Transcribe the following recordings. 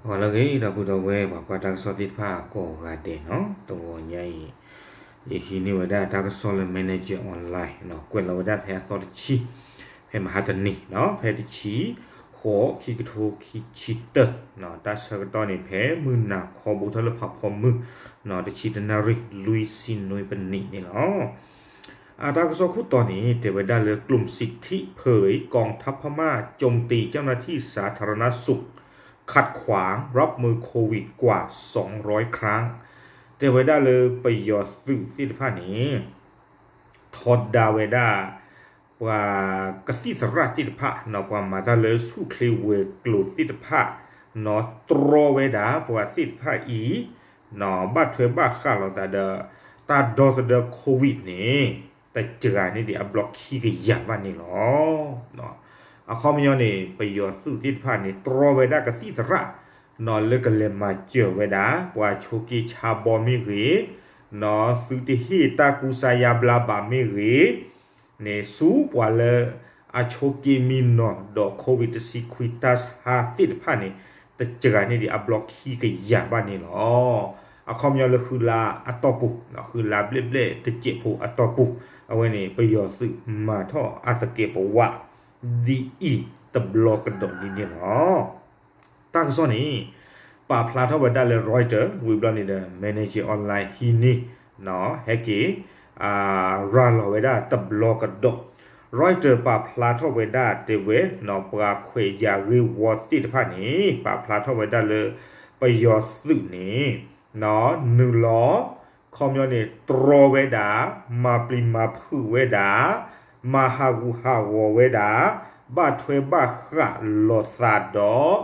ဂီၤလၢအဂ့ၤ ဒီပုၢ်ဒီဝဲၢ် ပှၤကွၢ်တၢ်ကစီၣ်သ့ၣ်တဖၣ်ကိးဂၤဒဲးနီၤ, တဂီၤညါအံၤ ယဟံးန့ၢ်ဝဲဒၣ်တၢ်ကစီၣ်လၢ Manager Online နီၤ, ကွဲးလီၤဝဲဒၣ်ဖဲအသီတဆံ ဖဲမဟါတနံၤနီၤ, ဖဲတဆံဃိး ခံကထိခံဆံတၢ နီၤ, တၢ်ဆၢကတီၢ်န့ၣ် ဖဲမုၢ်နၤခီ ဘူးထီၣ်လၢဖးဖီမုၢ်နီၤ, တဆံတနၣ်ရံၣ် လွံၢ်ဆံနွံပနံးန့ၣ်လီၤ. အတၢ်ကစီၣ်ခိၣ်တီန့ၣ် တဲဝဲဒၣ်လၢ กลุ่มสิทธิเผย กองทัพพม่าโจมตีเจ้าหน้าที่สาธารณสุข ขัดขวางรับมือโควิดกว่าสองร้อยครั้ง တဲဝဲဒၣ်လၢပယီၤသုးသ့ၣ်တဖၣ်န့ၣ် ထီဒါဝဲဒၣ် ပှၤကသံၣ်သရၣ်သ့ၣ်တဖၣ်နီၤ, ပှၤမၤတၢ်လၢဆူၣ်ချ့ဝဲၤကျိၤသ့ၣ်တဖၣ်နီၤ, တြီဝဲဒၣ်ပှၤသ့ၣ်တဖၣ်အံၤနီၤ, ဘၣ်ထွဲဘၣ်ဃးလိာ်သးဒီး တၢ်ဒီသဒၢ COVID န့ၣ် တစှၤန့ၢ်ဒံးအဘျီခံကယၤဘၣ်န့ၣ်လီၤ. အခီပညီန့ၣ် ပယီၤသုးသ့ၣ်တဖၣ်န့ၣ် တြီဝဲဒၣ်ကသံၣ်သရၣ်နီၤ, လၢကလဲၤမၤစၢၤဝဲဒၣ် ပှၤဆိးက့ဆါဘီမ့ၢ်ဂ့ၤနီၤ, သုတဟ့ၣ်တၢ်ကူစါယါဘျါဘၣ်မ့ၢ်ဂ့ၤ န့ၣ် ဆူပှၤလၢအဆိးက့မံနီၤဒီး COVID တဆံခွံတၢ်ဆါသ့ၣ်တဖၣ်န့ၣ် တစှၤန့ၢ်ဒံးအဘျီခံကယၤဘၣ်န့ၣ်လီၤ. အခီပညီလၢဃုလါအတီၢ်ပူၤ, ဃုလါဘျဲၣ်ဘျဲၣ်တစဲးဖိအတီၢ်ပူၤ, အဝဲန့ၣ် ပယီၤသုးမၤထီၣ်အသကဲးပဝး ဒ်အံၤတဘျီကဒီးလံန့ၣ်လီၤ. တၢ်ကစီၣ်န့ၣ် ပာ်ဖျါထီၣ်ဝဲဒၣ်လၢ Reuters ဝံၤဘျီန့ၣ်ဒီး Manager Online ဟံးန့ၢ် ဟဲက့ၤ ရၤလီၤဝဲဒၣ်တဘျီကဒီး, Reuters ပာ်ဖျါထီၣ်ဝဲဒၣ်တဲဝဲနီၤ, ပှၤခွဲးယာ်ဂ့ၢ်ဝီသ့ၣ်တဖၣ်န့ၣ် ပာ်ဖျါထီၣ်ဝဲဒၣ်လၢ ပယီၤသုးန့ၣ် နုာ်လီၤ ခီပညီန့ၣ် တြီဝဲဒၣ်, မၤပျံၤမၤဖုးဝဲဒၣ်, မၤဟးဂူာ်ဟးဂီၤဝဲဒၣ်, ဘၣ်ထွဲဘၣ်ဃးလိာ်သး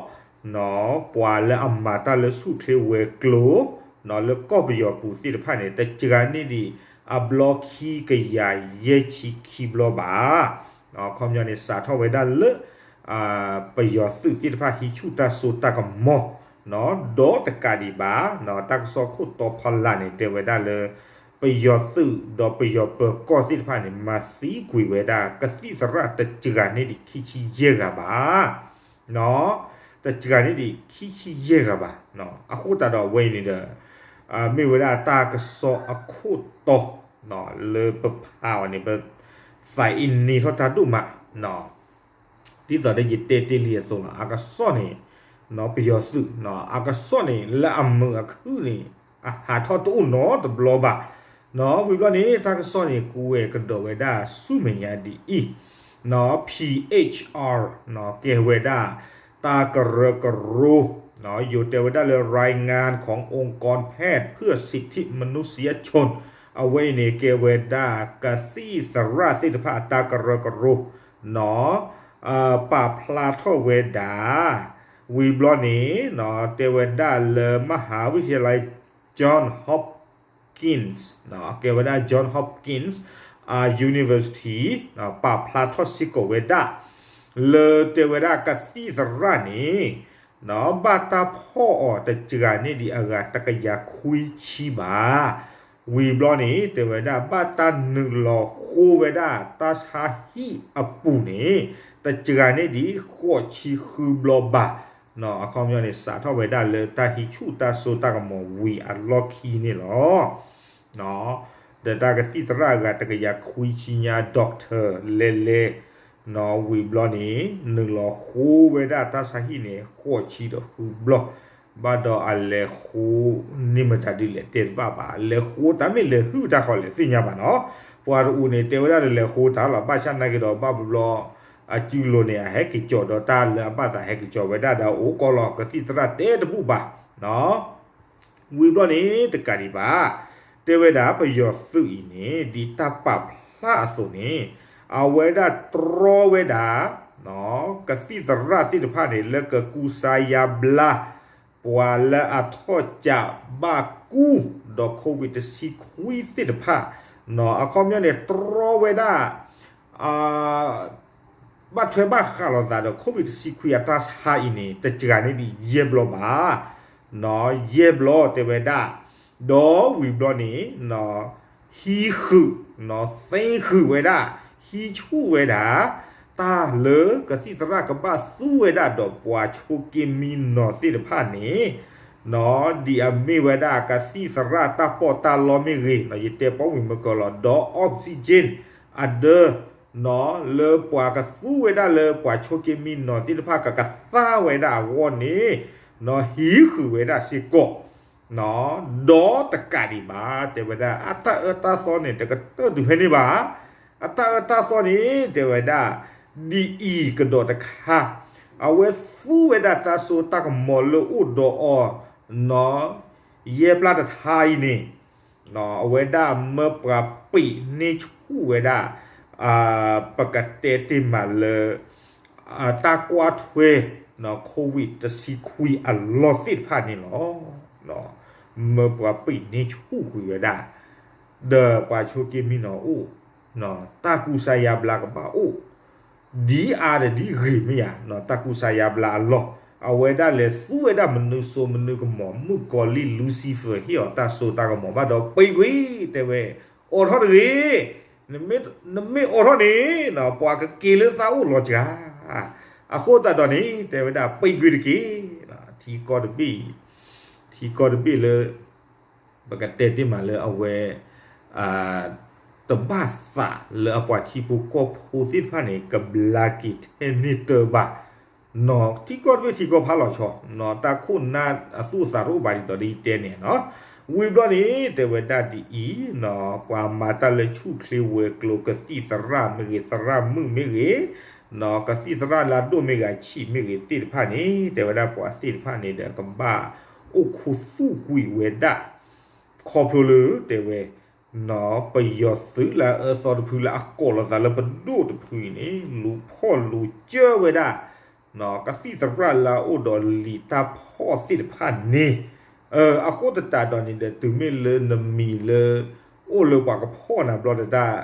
ဒီး ပှၤလၢအမၤတၢ်လၢဆူၣ်ချ့ဝဲၤကျိၤ လၢကီၢ်ပယီၤပူၤသ့ၣ်တဖၣ်န့ၣ် တစှၤန့ၢ်ဒံးအဘျီခံကယၤယဲၢ်ဆံခံဘျီဘၣ်. ခီပညီန့ၣ် စးထီၣ်ဝဲဒၣ်လၢ ပယီၤသုးသ့ၣ်တဖၣ်ဟံးဆူၣ်တၢ်စိတၢ်ကမီၤ ဒီးတကးဒံးဘၣ် တၢ်ကစီၣ်ခိၣ်တီဖီလာ်န့ၣ် တဲဝဲဒၣ်လၢ ပယီၤသုးဒီးပယီၤပၢၤကီၢ်သ့ၣ်တဖၣ်န့ၣ် မၤသံကွံာ်ဝဲဒၣ် ကသံၣ်သရၣ်တစှၤန့ၢ်ဒံးခံဆံယဲၢ်ဂၤဘၣ် တစှၤန့ၢ်ဒံးခံဆံယဲၢ်ဂၤဘၣ်. အဃိသတးဒီးအဝဲအံၤန့ၣ်ဒီး မ့ၢ်ဝဲဒၣ်တၢ်ကစီၣ်အခိၣ်တီ လၢပဖးအီၤန့ၣ် ပသးအံၤန့ၢ်ထီၣ်တၢ်ဒိၣ်မး ဒ်သိးဒီးယတဲတ့ၢ်လံအသိးလီၤ. အကစီၣ်န့ၣ် ပယီၤသုး အကစီၣ်န့ၣ် လၢအမုာ်အခုၣ်န့ၣ် အဟးထီၣ်တအိၣ်နီတဘျီဘၣ်. ဝံၤဘျီန့ၣ် တၢ်ကစီၣ်န့ၣ် ကွဲးကဒီးဝဲဒၣ်ဆူမဲာ်ညါဒ်အံၤ PHR ကဲဝဲဒၣ် တၢ်ကရၢကရိ ယိၤတဲဝဲဒၣ်လၢ รายงานขององค์กรแพทย์เพื่อสิทธิมนุษยชน အဝဲအံၤန့ၣ် ကဲဝဲဒၣ်ကသံၣ်သရၣ်သ့ၣ်တဖၣ်အတၢ်ကရၢကရိ ပာ်ဖျါထီၣ်ဝဲဒၣ် ဝံၤဘျီန့ၣ် တဲဝဲဒၣ်လၢ มหาวิทยาลัย John Hopkins ကဲဝဲဒၣ် John Hopkins University ပာ်ဖျါထီၣ်စ့ၢ်ကီးဝဲဒၣ် လၢတဲဝဲဒၣ်ကသံၣ်သရၣ်န့ၣ် ဘၣ်တၢ်ဖီၣ်အီၤတစှၤန့ၢ်ဒံးအဂၤတကယၤခွံဆံဘၣ်. ဝံၤဘျီန့ၣ် တဲဝဲဒၣ် ဘၣ်တၢ်နုာ်လီၤဃိဝဲဒၣ်တၢ်ဆါဟံၣ်အပူၤန့ၣ် တစှၤန့ၢ်ဒံးဃိးဆံဃုဘျီဘၣ်. အခီပညီန့ၣ် စးထီၣ်ဝဲဒၣ်လၢတၢ်ဟံးဆူၣ်တၢ်စိတၢ်ကမီၤဝံၤအလီၢ်ခံန့ၣ်လီၤ. ဒီးတၢ်ကသံၣ်သရၣ်အဂၤတကယၤခွံဆံညါ doctor လဲၤလဲၤ ဝံၤဘျီန့ၣ် နုာ်လီၤဃိဝဲဒၣ်တၢ်ဆါဟံၣ်န့ၣ် ဃိးဆံဒီးဃုဘျီ, ဘၣ်ဒီးအလဲၤဃိန့ၢ်မတၤဒ်လဲၣ်တဲတဘၣ်ဘၣ်, လဲၤဃိတၢ်မ့ၢ်လဲၤဟုၣ်တၢ်ဃီလဲၣ်သ့ၣ်ညါဘၣ်နီၤ, ပှၤတအူးန့ၣ် တဲဝဲဒၣ်လၢလဲၤဃိတၢ်လီၤ, ဘၣ်ဆၣ်နာ်က့ဒီးဘၣ်ဘျီ အစုလိၤန့ၣ် အဟဲက့ၤကၠီၤဒီးတၢ်လၢအဘၣ်သးဟဲက့ၤကၠီၤဝဲဒၣ်ဒီးအိၣ်ကီးလီၤ, ကသံၣ်သရၣ်တဲတဘူၣ်ဘၣ် ဝံၤဘျီန့ၣ် တကးဒံးဘၣ်, တဲဝဲဒၣ်ပယီၤသုးအံၤန့ၣ် ဒ်တၢ်ပာ်ဖျါအသိးန့ၣ် အဝဲဒၣ်တြီဝဲဒၣ် ကသံၣ်သရၣ်သ့ၣ်တဖၣ်န့ၣ် လၢကကူစါယါဘျါ ပှၤလၢအထီၣ်ကးဘၣ်ကူဒီး COVID တဆံခွံသ့ၣ်တဖၣ် အခီပညီန့ၣ် တြီဝဲဒၣ် ဘၣ်ထွဲဘၣ်ဃးလိာ်သးဒီး COVID တဆံခွံအတၢ်ဆါအံၤန့ၣ် တစှၤန့ၢ်ဒံးယဲၢ်ဘျီဘၣ်, ယဲၢ်ဘျီတဲဝဲဒၣ်, ဒီးဝံၤဘျီန့ၣ် ဟံးဃုာ် သ့ဃုာ်ဝဲဒၣ်, ဟံးဆူၣ်ဝဲဒၣ် တၢ်လၢကသံၣ်သရၣ်ကဘၣ်သူဝဲဒၣ်ဒီးပှၤဆိးက့မံနီၤသ့ၣ်တဖၣ်န့ၣ်, ဒ်အမ့ၢ်ဝဲဒၣ်ကသံၣ်သရၣ်တၢ်ပီးတၢ်လီမ့ၢ်ဂ့ၤ, ယတဲပိာ်မုၣ်မုၢ်ကီၤလီၤ, ဒီး oxygen အဒၢ လၢပှၤကသူဝဲဒၣ်လၢပှၤဆိးက့မံနီၤသ့ၣ်တဖၣ်ကကသါဝဲဒၣ်အဂီၢ်န့ၣ်, ဟံးဃုာ်ဝဲဒၣ်စ့ၢ်ကီး ဒီးတကးဒံးဘၣ် တဲဝဲဒၣ် အတၢ်အၢတၢ်သီန့ၣ် တကတၢၢ်တုၤဖဲန့ၣ်ဘၣ်. အတၢ်အၢတၢ်သီန့ၣ် တဲဝဲဒၣ် ဒ်အံၤကဒီးတခါ, အဝဲသူဝဲဒၣ်တၢ်စိတၢ်ကမီၤလၢအိၣ်ဒီးအီၤ ယဲၢ်ပျၢ်တထါအံၤန့ၣ်, အဝဲဒၣ်မၢပှၤပံာ်န့ၢ်ဆူၣ်ဝဲဒၣ် ပကတဲတ့ၢ်မးလၢ တၢ်ကွၢ်ထွဲ COVID တဆံခွံအလီၢ်သ့ၣ်တဖၣ်န့ၣ်လီၤ. မၢပှၤပံာ်န့ၢ်ဆူၣ်ကွံာ်ဝဲဒၣ် ဒီးပှၤဆိးက့မံနီၤအိၣ်, တၢ်ကူစါယါဘျါကဘၣ်အိၣ်, ဒ်အါဒီးဒ်ဂ့ၤမ့ၢ်ဧါ, တၢ်ကူစါယါဘျါအလီၢ်, အဝဲဒၣ်လဲၤသူဝဲဒၣ်မနုၤစိမနုၤကမီၤ မုၣ်ကီၤလံၢ် Lucifer ဟ့ၣ်အီၤတၢ်စိတၢ်ကမီၤဘၣ်ဒီး ပံာ်ကွံာ် တဲဝဲ, အိးထီၣ်တဂ့ၤ, နမ့ၢ်အိးထီၣ်န့ၣ် ပှၤကက့ၤလၢသးအိၣ်လီၤစှၤ, အဃိသတးဒီးန့ၣ် တဲဝဲဒၣ် ပံာ်ကွံာ်တက့ၢ်, ထံကီၢ်တဘ့ၣ်, ထံကီၢ်တဘ့ၣ်လၢ ပကတဲတ့ၢ်မးလၢအဝဲ တဘၣ်သးလၢအပှၤထံဖိကီၢ်ဖိသ့ၣ်တဖၣ်န့ၣ် ကဘျါက့ၤထဲန့ၣ်တၢ်ဘၣ်, ထံကီၢ်တဘ့ၣ်ထံကီၢ်ဖးလီၤဆီ, တၢ်ခိၣ်နၢ်အသူၣ်အသးတအိၣ်ဘၣ်ဒ်သိးဒီးယတဲန့ၣ်နီၤ, ဝံၤဘျီန့ၣ် တဲဝဲဒၣ်ဒ်အံၤ, ပှၤမၤတၢ်လၢဆူၣ်ချ့ဝဲၤကျိၤ ကသံၣ်သရၣ်မ့ၢ်ဂ့ၤ သရၣ်မုၣ်မ့ၢ်ဂ့ၤ, ကသံၣ်သရၣ်လၢအဒိၣ်မ့ၢ်ဂ့ၤအဆံးမ့ၢ်ဂ့ၤသ့ၣ်တဖၣ်န့ၣ် တဲဝဲဒၣ်ပှၤသ့ၣ်တဖၣ်န့ၣ်ဒီး ကဘၣ်အိၣ်ခူသူၣ်ကွံာ်ဝဲဒၣ်, ခီဖျိလၢတဲဝဲ ပယီၤသုးလၢအအၢသီတဖုလၢအကိးလီၤသးလၢပဒိၣ်တဖုအံၤန့ၣ် လူၤဖီၣ်လူၤစၢၤဝဲဒၣ် ကသံၣ်သရၣ်လၢအအိၣ်ဒီးလံာ်တၢ်ဖီၣ်သ့ၣ်တဖၣ်န့ၣ်, အဃိသတးဒီးန့ၣ်ဒီး တုၤမ့ၢ်လၢနမံၤလၢ အိၣ်လၢပှၤကဖီၣ်နၤဘျီဒီးတၢ်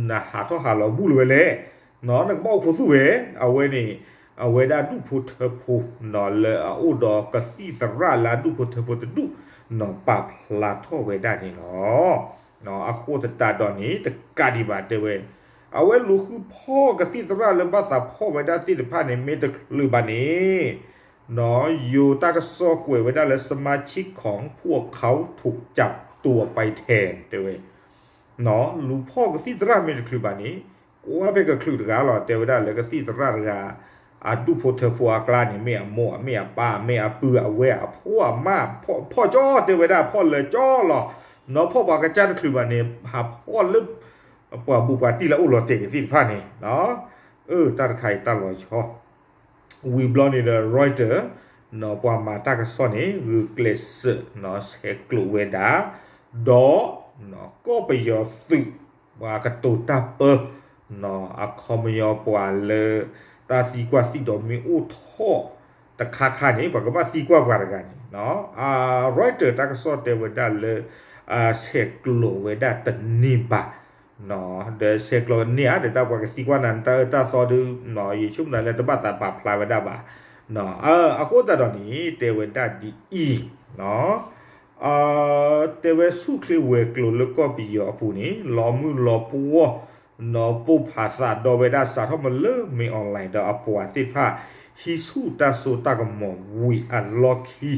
နဟးထီၣ်ဟးလီၤဘူၣ်လၢၤဝဲလဲၣ်, နကဘၣ်အိၣ်ခူသူၣ်ဝဲ, အဝဲန့ၣ် အဝဲဒၣ်ဒူၣ်ဖိထၢဖိ လၢအအိၣ်ဒီးကသံၣ်သရၣ်လၢအဒူၣ်ဖိထၢဖိတဒူၣ် ပာ်ဖျါထီၣ်ဝဲဒၣ်န့ၣ်လီၤ. အဃိသတးဒီးန့ၣ် တကးဒံးဘၣ်တဲဝဲ, အဝဲလူၤဃုဖီၣ်ကသံၣ်သရၣ်လၢဘၣ်သးဖီၣ်ဝဲဒၣ်သ့ၣ်တဖၣ်န့ၣ် မ့ၢ်တချုးဘၣ်န့ၣ် ယိၤတၢ်ကစီၣ်ကွဲးဝဲဒၣ်လၢ စမါဆံးခီၣ် ဖှိၣ်ခီၣ် ထုးကၠးတူးအပၢ်ထဲ တဲဝဲ လူၤဖီၣ်ကသံၣ်သရၣ်မ့ၢ်တချုးဘၣ်န့ၣ် ကွၢ်ဖဲကချုးတဂၤလီၤ တဲဝဲဒၣ်လၢကသံၣ်သရၣ်တဂၤ အဒူၣ်ဖိထၢဖိအကျါန့ၣ် မ့ၢ်အမိၢ် မ့ၢ်အပၢ် မ့ၢ်အပုၢ်အဝဲၢ်အဖိအမါ ဖီၣ်ကၠီတဲဝဲဒၣ် ဖီၣ်လၢာ်ကၠီလီၤ. နီၢ်ဖီၣ်ပှၤကစၢ်တချုးဘၣ်န့ၣ် ဟးဖီၣ်လၢ ပှၤဘူးပှၤတံၢ်လၢအိၣ်လီၤတဲာ်ကသ့ၣ်တဖၣ်န့ၣ် အၢ တၢ်တခါအံၤတၢ်လီၤဆီ ဝံၤဘျီန့ၣ်ဒီး Reuters ပှၤမၤတၢ်ကစီၣ်န့ၣ် ဂုာ်ကျဲးစၢး ဆဲးကျိးဝဲဒၣ် ဒီး ကီၢ်ပယီၤသုး ပှၤကတိၤတၢ်ပၢ အခီပညီပှၤလၢ တၢ်သံကွၢ်သံဒိးမ့ၢ်အိၣ်ထီၣ်တခါခါန့ၣ် ပှၤကဘၣ်သံကွၢ်ပှၤတဂၤန့ၣ် Reuters တၢ်ကစီၣ်တဲဝဲဒၣ်လၢ ဆဲးကျိးဝဲဒၣ်တန့ၢ်ဘၣ် ဒီးဆဲးကျိးန့ၢ်ဧါ ဒီးတၢ်ပှၤကသံကွၢ်နၤတၢ်အၢတၢ်သီဒု ယဆိကမိၣ်လၢတဘၣ်သးပာ်ဖျါဝဲဒၣ်ဘၣ်. အဃိသတးဒီးန့ၣ် တဲဝဲဒၣ်ဒ်အံၤ တဲဝဲဆူၣ်ချ့ဝဲၤကျိၤလၢကီၢ်ပယီၤအပူၤန့ၣ် လီၤမုၢ်လီၤပှီၢ် နီၢ်ပိၢ်ဖးသးဒီးဝဲဒၣ်စးထီၣ်မ့ၢ်လၢ မင်းအောင်လှိုင် ဒီးအပှၤသ့ၣ်တဖၣ် ဟံးဆူၣ်တၢ်စိတၢ်ကမီၤဝံၤအလီၢ်ခံ ခီ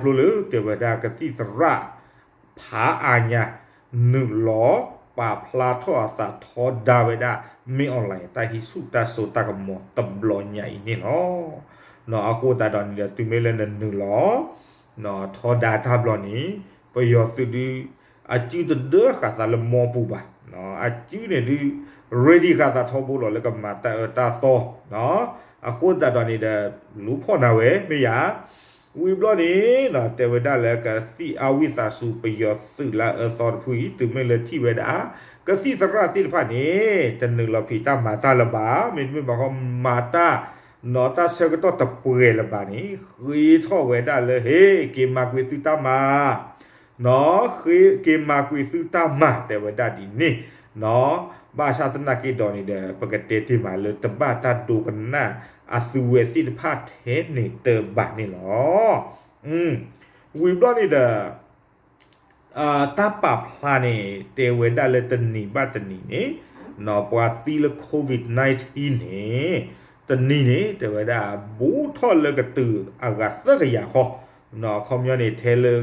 ဖျိလၢတဲဝဲဒၣ်ကသံၣ်သရၣ် ဖးအါညါ နုာ်လီၤ ပာ်ဖျါထီၣ်အသးထီဒါဝဲဒၣ် မင်းအောင်လှိုင် တၢ်ဟံးဆူၣ်တၢ်စိတၢ်ကမီၤတဘျီညါအံၤန့ၣ်လီၤ. အဃိသတးဒီးန့ၣ်ဒီး တုၤမ့ၢ်လၢနနုာ်လီၤ ထီဒါတၢ်ဘျီန့ၣ် ပယီၤသုးဒု အစုတဒၢဃာ်သးလၢမီပူၤဘၣ်. အစုန့ၣ်ဒု ready ဃာ်သးထီဘိလီၤလၢကမၤတၢ်အၢတၢ်သီ အဃိသတးဒီးန့ၣ်ဒီး လူၤဖီၣ်နၤဝဲ မ့ၢ်ယၤ ဝံၤဘျီန့ၣ် တဲဝဲဒၣ်လၢကသံၣ်အဝံသးစူၤ ပယီၤသုးလၢအအၢသီတဖုအံၤ တုၤမ့ၢ်လၢထံၣ်ဝဲဒၣ် ကသံၣ်သရၣ်သ့ၣ်တဖၣ်န့ၣ် တနုာ်လီၤဖံးတၢ်မၤတၢ်လၢၤဘၣ် မ့တမ့ၢ်ဘၣ်ဃီမၤတၢ် နီၢ်တၢ်ဆၢကတီၢ်တပှဲၤလၢၤဘၣ်န့ၣ် ဃ့ထီၣ်ဝဲဒၣ်လၢ ဟ့ၣ် က့ၤမၤကွံာ်သုတၢ်မၤ နီၢ် က့ၤမၤကွံာ်သုတၢ်မၤ တဲဝဲဒၣ်ဒ်န့ၣ် နီၢ် ဘၣ်ဆၣ်သနာ်က့ဒီးန့ၣ်ဒီး ပကတဲတ့ၢ်မးလၢ တဘၣ်တၢ်ဒိကနၣ်အသုဝဲသ့ၣ်တဖၣ်ထဲန့ၣ်တၢ်ဘၣ်န့ၣ်လီၤ. ဝံၤဘျီန့ၣ်ဒီး တၢ်ပာ်ဖျါန့ၣ် တဲဝဲဒၣ်လၢတနံၤဘၣ်တနံၤန့ၣ် ပှၤသံလၢ COVID nineteen န့ၣ် တနံၤန့ၣ် တဲဝဲဒၣ် ဘူးထီၣ်လၢကတုၤအဂၤသၢကယၤခီ, အခီပညီန့ၣ် ထဲလၢ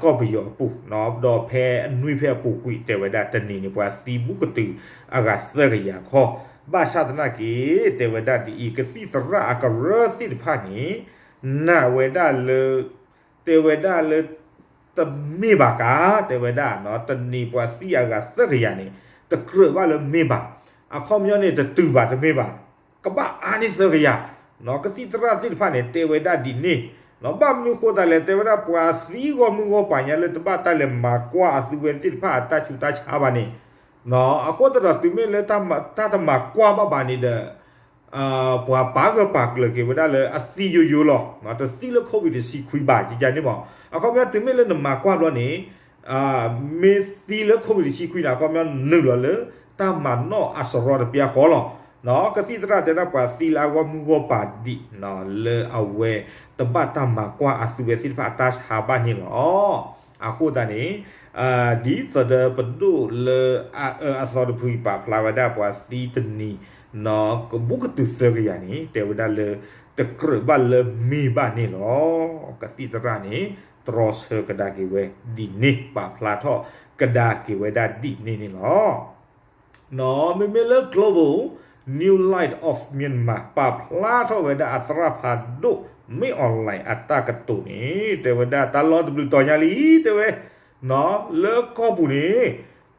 ကီၢ်ပယီၤအပူၤ ဒီးဖဲအနွံဖဲအပူၤကွံာ် တဲဝဲဒၣ်တနံၤန့ၣ် ပှၤသံဘူးကတုၤအဂၤသၢကယၤခီ, ဘၣ်ဆၣ်သနာ်က့ တဲဝဲဒၣ်ဒ်အံၤ ကသံၣ်သရၣ်အကရၢသ့ၣ်တဖၣ်န့ၣ် နာ်ဝဲဒၣ်လၢ တဲဝဲဒၣ်လၢ တမ့ၢ်ဘၣ်ကါ တဲဝဲဒၣ် တနံၤပှၤသံအဂၤသၢကယၤန့ၣ် တကြၢးဘၣ်လၢမ့ၢ်ဘၣ်, အခီပညီန့ၣ် တတုၤဘၣ်တမ့ၢ်ဘၣ်, ကဘၣ်အါန့ၢ်သၢကယၤ, ကသံၣ်သရၣ်သ့ၣ်တဖၣ်န့ၣ် တဲဝဲဒၣ်ဒ်န့ၣ်, ဘၣ်မနုၤဃိသတးလဲၣ် တဲဝဲဒၣ်ပှၤသံဂီၢ်မုၢ်ဂီၢ်ပၤညါလၢတဘၣ်တၢ်လဲၤမၤကွၢ်အသုဝဲသ့ၣ်တဖၣ်အတၢ်ဆူးတၢ်ဆါဘၣ်န့ၣ်, အဃိသတးဒီးတုၤမ့ၢ်လၢတၢ်တမၤကွၢ်ဘၣ်ဘၣ်န့ၣ်ဒီး ပှၤပာ်ဂၢၢ်ပာ်ကျၢၤက့ၤဝဲဒၣ်လၢအသံယိယိလီၤ, တသံလၢ COVID တဆံခွံဘၣ် ကကန့ၣ်မး, အခီပညီတုၤမ့ၢ်လၢနမၤကွၢ်ဘျီန့ၣ် မ့ၢ်သံလၢ COVID တဆံခွံန့ၣ် အခီပညီနုာ်လီၤလၢတၢ်မၤနီၣ်အစရီတပျၢ်ဃီလီၤ, ကသံၣ်သရၣ်တဲဒၣ်ပှၤသံလၢအဂီၢ်မုၢ်ဂီၢ်ပၤဒံး လၢအဝဲတဘၣ်တၢ်မၤကွၢ်အသုဝဲသ့ၣ်တဖၣ်အတၢ်ဆါဘၣ်န့ၣ်လီၤ. အဃိသတးန့ၣ် ဒ်သိးဒီးပဒိၣ်လၢအအၢအသီတဖုအံၤပာ်ဖျါဝဲဒၣ်ပှၤသံတနံၤ ကဘူးကတုၤသၢကယၤန့ၣ် တဲဝဲဒၣ်လၢ တကြၢးဘၣ်လၢမ့ၢ်ဘၣ်န့ၣ်လီၤ. ကသံၣ်သရၣ်န့ၣ် တြီဆၢကဒါက့ၤဝဲဒ်န့ၣ် ပာ်ဖျါထီၣ်ကဒါက့ၤဝဲဒၣ်ဒ်န့ၣ်န့ၣ်လီၤ. မ့မ့ၢ်လၢ Global New Light of Myanmar ပာ်ဖျါထီၣ်ဝဲဒၣ်အသရၣ်ဖးဒိၣ် မင်းအောင်လှိုင် အတၢ်ကတိၤန့ၣ် တဲဝဲဒၣ်တၢ်လီၢ်တဘျုးတီၤညါလံ တဲဝဲ လၢကီၢ်ပူၤန့ၣ်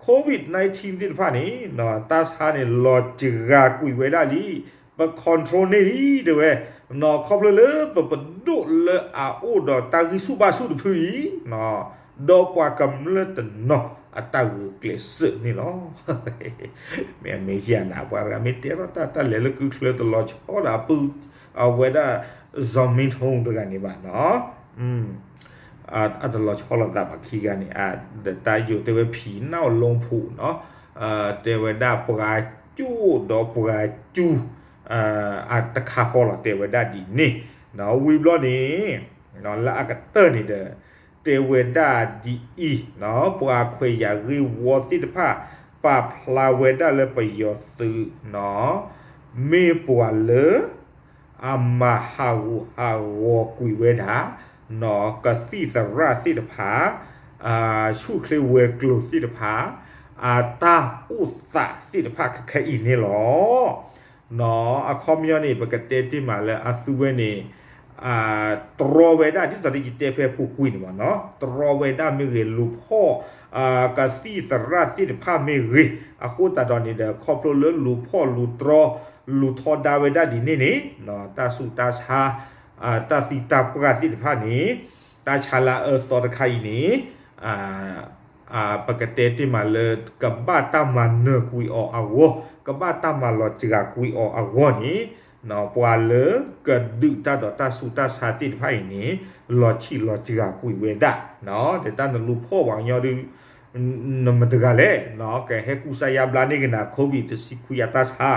COVID nineteen သ့ၣ်တဖၣ်န့ၣ် တၢ်ဆါန့ၣ် လီၤစှၤကွံာ်ဝဲဒၣ်လံ, ပ control န့ၢ်လံ တဲဝဲ, ခီဖျိလၢပပဒိၣ်လၢအအိၣ်ဒီးတၢ်ဂံၢ်ဆူၣ်ဘါဆူၣ်တဖုအံၤ ဒီးပှၤကမျၢၢ်တနီၤအတၢ်ဂုာ်ကျဲးစၢးန့ၣ်လီၤ. မ့ၢ်အမ့ၢ်ယၤနၤ ပှၤတဂၤမ့ၢ်တဲထီၣ်တၢ် တၢ်လဲၤလၢကုချၢတလီၤဆီဒၣ်ပုၢ် အဝဲဒၣ် ဇီၤမ့ထိတဂၤန့ၣ်ဘၣ်နီၤ အတလီၤဆီလိာ်သးဘၣ်ခံဂၤန့ၣ် ဒီးတၢ်ယိာ်တဲဝဲဖံးနၢ်လိဖူးနီၤ တဲဝဲဒၣ်ပှၤကၠိၣ်ဒီးပှၤကၠူ တခါဃီလီၤ တဲဝဲဒၣ်ဒ်န့ၣ် ဝံၤဘျီန့ၣ် လၢအကတၢၢ်န့ၣ်ဒီး တဲဝဲဒၣ်ဒ်အံၤ ပှၤခွဲးယာ်ဂ့ၢ်ဝီသ့ၣ်တဖၣ် ပာ်ဖျါဝဲဒၣ်လၢပယီၤသုး မ့ၢ်ပှၤလၢ အမၤဟးဂူာ်ဟးဂီၤကွံာ်ဝဲဒၣ် ကသံၣ်သရၣ်သ့ၣ်တဖၣ် ဆူၣ်ချ့ဝဲၤကျိၤသ့ၣ်တဖၣ် အတၢ်အိၣ်သးသ့ၣ်တဖၣ်ခဲခဲအံၤန့ၣ်လီၤ. အခီပညီန့ၣ် ပကတဲတ့ၢ်မးလၢအသုဝဲန့ၣ် တြီဝဲဒၣ်ဒ်သိးဒီးယတဲဖဲပူၤကွံာ်န့ၣ်မးနီၤ တြီဝဲဒၣ်မ့ၢ်ဂ့ၤ လူၤဖီၣ် ကသံၣ်သရၣ်သ့ၣ်တဖၣ်မ့ၢ်ဂ့ၤ အဃိသတးဒီးန့ၣ်ဒီး ခီဖျိလၢလူၤဖီၣ်လူၤတြီ လူၤထီဒါဝဲဒၣ်ဒ်န့ၣ်န့ၣ် တၢ်ဆူးတၢ်ဆါ တၢ်သံတၢ်ပှၢ်သ့ၣ်တဖၣ်န့ၣ် တၢ်ဆါလၢအအၢသီတခါအံၤန့ၣ် ပကတဲတ့ၢ်မးလၢ ကဘၣ်တၢ်မၤနၢၤကွံာ်အီၤအဂီၢ် ကဘၣ်တၢ်မၤလီၤစှၤကွံာ်အီၤအဂီၢ်န့ၣ် ပှၤလၢကဒုးတၢ်ဒီးတၢ်ဆူးတၢ်ဆါသ့ၣ်တဖၣ်အံၤန့ၣ် လီၤဆံးလီၤစှၤကွံာ်ဝဲဒၣ် ဒီးတၢ်နလူၤဖီၣ်ပှၤကညီဒုး နမတဂၤလဲၣ် ကဟဲကူစါယါဘျါန့ၢ်က့ၤနၤ COVID တဆံခွံအတၢ်ဆါ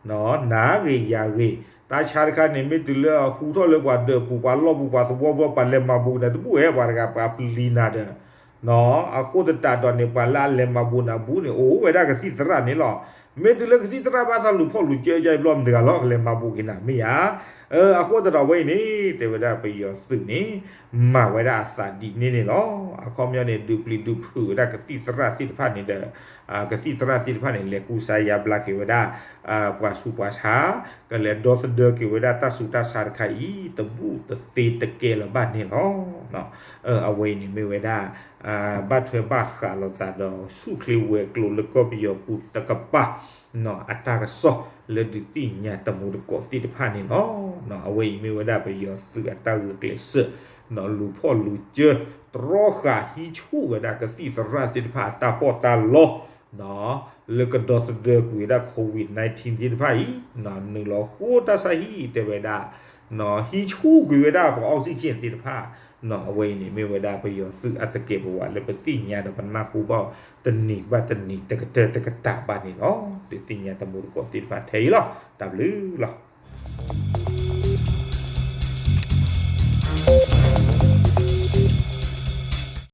နၤဂ့ၤယၤဂ့ၤ တၢ်ဆါတခါန့ၣ် မ့ၢ်တုၤလၢအဟူထီၣ်လၢပှၤဒၢးပူၤ ပှၤလီၢ်ပူၤ ပှၤသဝီပူၤ ပှၤလဲၤမၤဘူးနၤတဘူၣ်ဝဲ ပှၤတဂၤပှၤပျံၤနၤဒီး အဃိသတးဒီးန့ၣ် ပှၤလၢအလဲၤမၤဘူးနၤဘူးန့ၣ် အိၣ်ဝဲဒၣ်ကသံၣ်သရၣ်န့ၣ်လီၤ. မ့ၢ်တုၤလၢကသံၣ်သရၣ်ဘၣ်သးလူၤဖီၣ်လူၤစၢယါအံၤဘျီ မတဂၤလီၤ ကလဲၤမၤဘူးက့ၤနၤ မ့ၢ်ဧါ. အဃိသတးဒီးဝဲအံၤန့ၣ် တဲဝဲဒၣ်ပယီၤသုးန့ၣ် မၤဝဲဒၣ်အသးဒ်န့ၣ်န့ၣ်လီၤ. အခီပညီန့ၣ် ဒုးပျံၤဒုးဖုးဝဲဒၣ်ကသံၣ်သရၣ်သ့ၣ်တဖၣ်န့ၣ်ဒီး ကသံၣ်သရၣ်သ့ၣ်တဖၣ်န့ၣ် လဲၤကူစါယါဘျါက့ၤဝဲဒၣ် ပှၤဆူးပှၤဆါ ကလဲၤဒီသဒၢက့ၤဝဲဒၣ်တၢ်ဆူးတၢ်ဆါတခါအံၤ တဘူးတသ့တကဲလၢၤဘၣ်န့ၣ်လီၤ. အဝဲအံၤန့ၣ်မ့ၢ်ဝဲဒၣ် ဘၣ်ထွဲဘၣ်ဃးလိာ်သးဒီးဆူၣ်ချ့ဝဲၤကျိၤလၢကီၢ်ပယီၤပူၤတကပၤ အတၢ်ကစီၣ်လၢဒုးသ့ၣ်ညါတမူတကိးသ့ၣ်တဖၣ်န့ၣ်လီၤ. အဝဲအံၤမ့ၢ်ဝဲဒၣ်ပယီၤသုးအတၢ်ဂုာ်ကျဲးစၢး လူၤဖီၣ်လူၤစၢ တြီဃာ်ဟံးဆူၣ်ဝဲဒၣ်ကသံၣ်သရၣ်သ့ၣ်တဖၣ်အတၢ်ပီးတၢ်လီ လၢကဒီသဒၢကွံာ်ဝဲဒၣ် COVID nineteen သ့ၣ်တဖၣ်အံၤ နုာ်လီၤဃိတၢ်ဆါဟံၣ်တဲဝဲဒၣ် ဟံးဆူၣ်ကွံာ်ဝဲဒၣ်ပှၤ oxygen သ့ၣ်တဖၣ် အဝဲအံၤန့ၣ်မ့ၢ်ဝဲဒၣ်ပယီၤသုးအသကဲးပဝးလၢပသ့ၣ်ညါဒီးပနၢ်ဟူဘၣ်တနံၤဘၣ်တနံၤတကတၢၢ်တကတၢၢ်ဘၣ်န့ၣ်လီၤ. ဒုးသ့ၣ်ညါတမူတကိးသ့ၣ်တဖၣ်ထဲအံၤလီၤ. တၢ်ဘျုးလီၤ.